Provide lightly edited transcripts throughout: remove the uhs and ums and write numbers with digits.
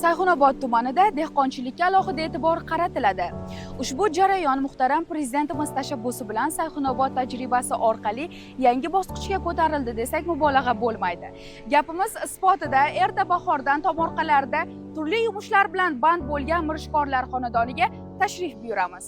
Sayxunobod tumanida dehqonchilikka alohida e'tibor qaratiladi. Ushbu jarayon muhtaram prezidentimiz tashabbusi bilan Sayxunobod tajribasi orqali yangi bosqichga ko'tarildi desak mubolag'a bo'lmaydi. Gapimiz isbotida erta bahordan tomorqalarda turli yumushlar bilan band bo'lgan mirishkorlar xonadoniga tashrif buyuramiz.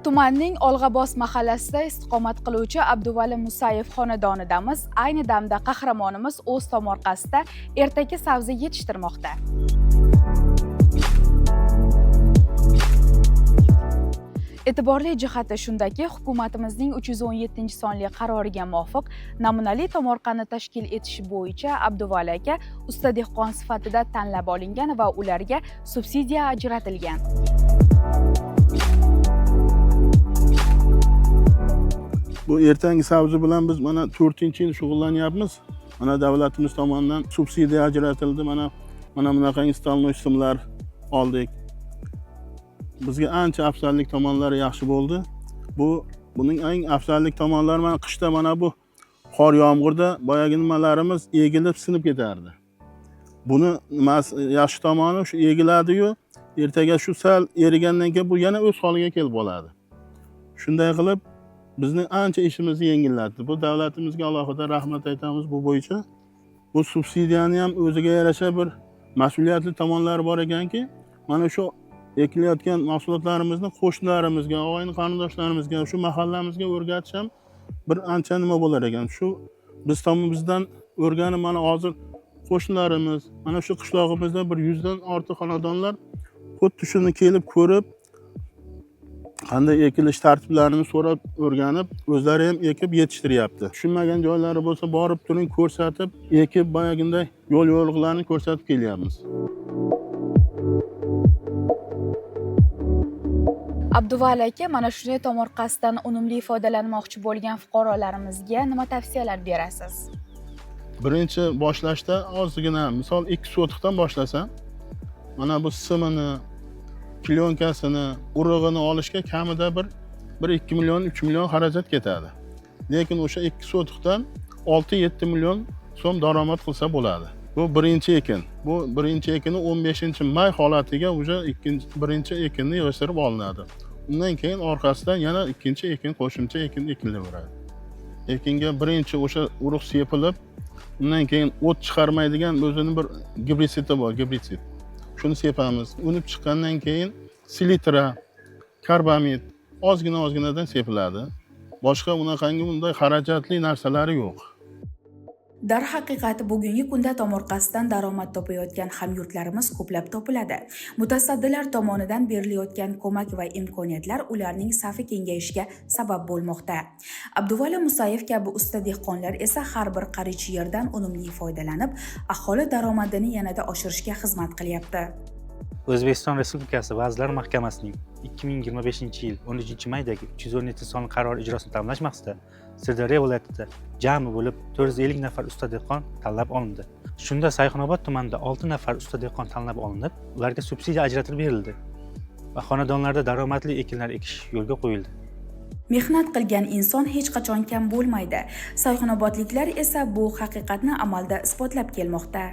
Tumanning Olg'abos mahallasida istiqomat qiluvchi Abduvali Musayev xonadonidamiz. Ayni damda qahramonimiz o'z tomorqasida ertaki sabzi yetishtirmoqda. E'tiborli jihati shundaki, hukumatimizning 317-sonli qaroriga muvofiq namunali tomorqani tashkil etish bo'yicha Abduvali aka usta dehqon sifatida tanlab olingan va ularga subsidiya ajratilgan. Bu ertangi sabzi bilan biz mana 4-yil shug'ullanyapmiz. Mana davlatimiz tomonidan subsidiya ajratildi. Mana bunaqangi stalnoy simlar oldik. Bizga ancha afzallik tomonlari yaxshi bo'ldi. Buning eng afzallik tomonlari mana qishda mana bu qor yomg'irda boyagi nimalarimiz egilib sinib ketardi. Buni nimasi yaxshi tomoni shu egiladi-yu, ertaga shu sal erigandan keyin bu yana o'z holiga kelib qoladi. Shunday qilib bizni ancha ishimizni yengillatdi. Bu davlatimizga alohida rahmat aytamiz bu bo'yicha. Bu subsidiyani ham o'ziga yarasha bir mas'uliyatli tomonlari bor ekanki, mana shu ekilayotgan mahsulotlarimizni qo'shnilarimizga, og'ayni qarindoshlarimizga, shu mahallamizga o'rgatish ham bir ancha nima bo'lar ekan. Shu biz tomonimizdan o'rganib mana hozir qo'shnilarimiz, mana shu qishlog'imizda bir 100 dan ortiq xonadonlar xuddi shuni kelib ko'rib, qanday ekilish tartiblarini so'rab o'rganib, o'zlari ham ekib yetishtiryapti. Tushunmagan joylari bo'lsa borib turing, ko'rsatib, ekib boyaginday yo'l yo'riqlarni ko'rsatib kelyapmiz. Abduvali aka, mana shunday tomorqasidan unumli foydalanmoqchi bo'lgan fuqarolarimizga nima tavsiyalar berasiz? Birinchi boshlashda ozgina, misol 2 sotixdan boshlasam, mana bu simini, plyonкasini, urug'ini olishga kamida bir 2 million, 3 million xarajat ketadi. Lekin o'sha 2 sotixdan 6-7 million so'm daromad qilsa bo'ladi. Bu birinchi ekin. Bu birinchi ekinni 15-may holatiga уже birinchi ekinni yig'ishtirib olinadi. Undan keyin orqasidan yana ikkinchi ekin, qo'shimcha ekin ekilaveradi. Ekinga birinchi o'sha urug' sepilib, undan keyin o't chiqarmaydigan o'zini bir gibrisidi bor, gibritsid. Shuni sepamiz. Unib chiqqandan keyin selitra, karbamid ozgina-ozginadan sepiladi. Boshqa unaqangi bunday xarajatli narsalari yo'q. Darhaqiqat, bugungi kunda tomorqasidan daromad topayotgan hamyurtlarimiz ko'plab topiladi. Mutasaddilar tomonidan berilayotgan ko'mak va imkoniyatlar ularning safi kengayishiga sabab bo'lmoqda. Abduvali Musayev kabi usta dehqonlar esa har bir qarich yerdan unumli foydalanib, aholi daromadini yanada oshirishga xizmat qilyapti. O'zbekiston Respublikasi Vazirlar Mahkamasining 2025-yil 13-maydagi 317-sonli qarori ijrosini ta'minlash maqsadida Sirdaryo viloyatida jami bo'lib 450 nafar usta dehqon tanlab olindi. Shunda Sayxunobod tumanida 6 nafar usta dehqon tanlab olinib, ularga subsidiya ajratib berildi va xonadonlarda daromadli ekinlar ekish yo'lga qo'yildi. Mehnat qilgan inson hech qachon kam bo'lmaydi. Sayxunobodliklar esa bu haqiqatni amalda isbotlab kelmoqda.